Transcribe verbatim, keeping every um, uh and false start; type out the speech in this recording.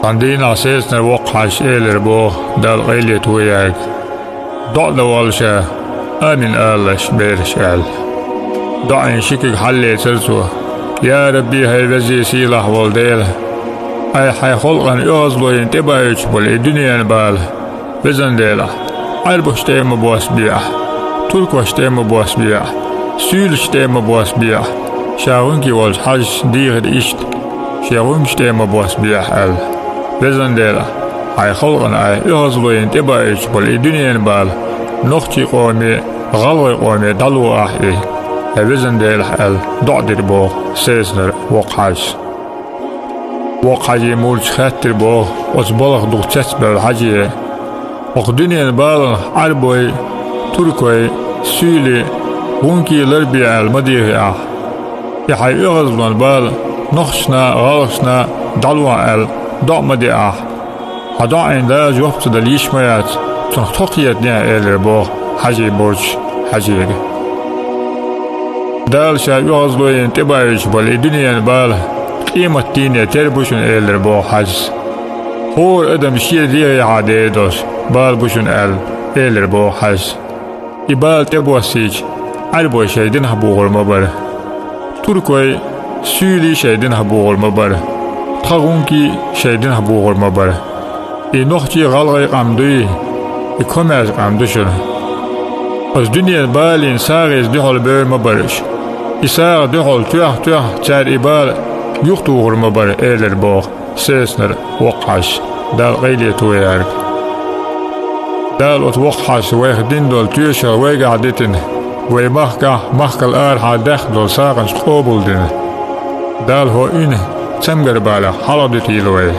Цхьан дийнахь Сецнара воккха хьаьжас элира боху, Дала къайле тойарг: «ДоӀа дан воллуш, амин алалаш бераш», — аьлла. ДоӀин ши куьг хьаллецара цо: «Я Рабби, хӀай веза-сийлахь волу Дела! Айхьа хьайн халкъана оьгӀазло йина тӀебаийтуш болу и дуьненан бала, везан Делахь, Ӏаьрбош тӀе а ма босса бе ахь, туркош тӀе а ма босса бе ахь, суьйлаш тӀе а ма босса бе ахь, ша гӀуьнкий волчу хьаьжас дийхира иштта, шен гӀуьнгаш тӀе а ма босса бе ахь», — аьлла. «Везан Делахь, хьайн халкъана айхьа оьгӀазло йина тӀебаийтуш болу и дуьненан бала нохчийн къоме, гӀалгӀайн къоме дӀало ахь и, хӀай везан Делахь», — аьлла, доӀа дира боху Сецнара воккха хьаьжас. Воккха хьаьжин мурдаш хаьттира боху оцу балхах дукха цецбевлла хьаьже: «Окху дуьненан баланах Ӏаьрбой, туркой, суьйлий, гӀуьнкий ларбе аьлла ма дехий ахь? И хьайн оьгӀазлонан бала нохчашна а, гӀалгӀашна а дӀало аьлла доӀа ма де ахь. Хьан доӀина Дала жоп ца дала йиш ма яц, цунах тхо кхетанехь», — элира боху хьаьжин мурдаш хьаьжега. «Дала ша оьгӀазло йина тӀебаийтуш болу и дуьненан бала къематдийне тера бу шуна», — элира боху хьаьжас. «ХӀора адам шен дегӀехьа дер долуш бала бу шуна», — аьлла, элира боху хьаьжас. «И бала тӀебоссийча, Ӏаьрбой шайн динах бухур ма бара, туркой, суьйлий шайн динах бухур ма бара, тхан гӀуьнкий шайн динах бухур ма бара. И нохчий, гӀалгӀай къам дуй, и комаьрша къам ду шуна. Оцу дуьненан балийн сагӀина дуьхьал бевр ма бара уьш. И сагӀа дуьхьал тоьхна-тоьхна цара и бала юхатухур ма бара», — элира боху Сецнара воккха хьаьжас, Дала къайле тойарг. «Дала оцу воккха хьаьжас вайх дина долу тоьшалла вайгахь дитина, вай махкахь, махкал арахьа даьккхина долу сагӀанаш къобалдина. Дала хӀокху уьнан цамгар балех хьалхадуьтийла вай».